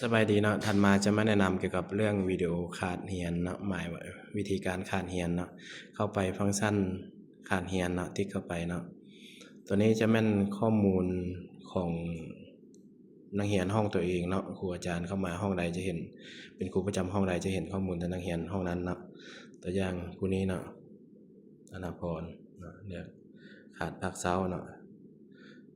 ສະບາຍດີເນາະ, ຖັດມາຈະມາແນະນຳກ່ຽວກັບເລື່ອງວິດີໂອຂາດຮຽນເນາະ, ໝາຍວ່າວິທີການຂາດຮຽນເນາະ. ເຂົ້າໄປຟັງຊັນຂາດຮຽນເນາະ, ຕິກເຂົ້າໄປເນາະ. ຕົວນີ້ຈະແມ່ນຂໍ້ມູນຂອງນັກຮຽນຫ້ອງຕົວເອງເນາະ, ຄູອາຈານເຂົ້າມາຫ້ອງໃດຈະເຫັນ, ເປັນຄູປະຈຳຫ້ອງໃດຈະເຫັນຂໍ້ມູນແຕ່ນັກຮຽນຫ້ອງນັ້ນເນາະ. ຕົວຢ່າງຜູ້ນີ້ເນາະ, ອະນາພອນເນາະ, ເລືອກຂາດພາກເຊົ້າເນາະ,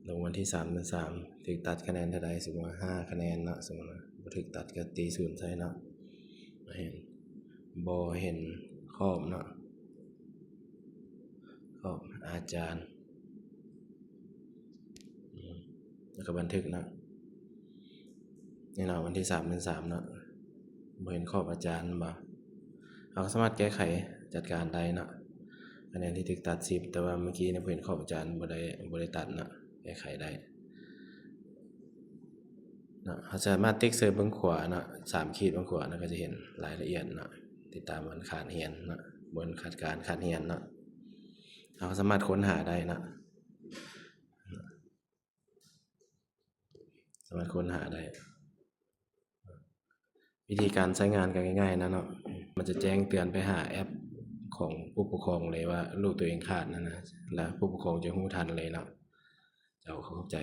ລົງວັນທີສາມເດືອນສາມ ຖືກຕັດຄະແນນເທົ່າໃດ? ສົມມຸດວ່າຫ້າຄະແນນເນາະ, ສົມມຸດວ່າບໍ່ຖືກຕັດກໍຕີສູນໃສ່ເນາະ. ເຫັນ ບໍ່ເຫັນຂອບເນາະ, ຂອບອາຈານ ອືມ ແລ້ວກໍບັນທຶກເນາະ. ນີ້ເນາະ, ວັນທີສາມເດືອນສາມເນາະ, ບໍ່ເຫັນຂອບອາຈານແມ່ນບໍ່? ເຮົາກໍສາມາດແກ້ໄຂຈັດການໄດ້ເນາະ. ຄະແນນທີ່ຖືກຕັດສິບ, ແຕ່ວ່າເມື່ອກີ້ນີ້ບໍ່ເຫັນຂອບອາຈານ, ບໍ່ໄດ້ ບໍ່ໄດ້ຕັດເນາະ, ແກ້ໄຂໄດ້ເນາະ. ເຮົາສາມາດຕິກເສີບເບື້ອງຂວາເນາະ, ສາມຂີດເບື້ອງຂວາເນາະ, ກໍຈະເຫັນລາຍລະອຽດເນາະ, ຕິດຕາມວັນຂາດຮຽນເນາະ, ວັນຂາດການຂາດຮຽນເນາະ. ເຮົາສາມາດຄົ້ນຫາໄດ້ເນາະ. ສາມາດຄົ້ນຫາໄດ້. ວິທີການໃຊ້ງານກໍງ່າຍໆນະເນາະ, ມັນຈະແຈ້ງເຕືອນໄປຫາແອັບຂອງຜູ້ປົກຄອງເລີຍວ່າລູກຕົວເອງຂາດນັ້ນນະ, ແລ້ວຜູ້ປົກຄອງຈະຮູ້ທັນເລີຍເນາະ. ເຈົ້າ ຂໍຂອບໃຈ.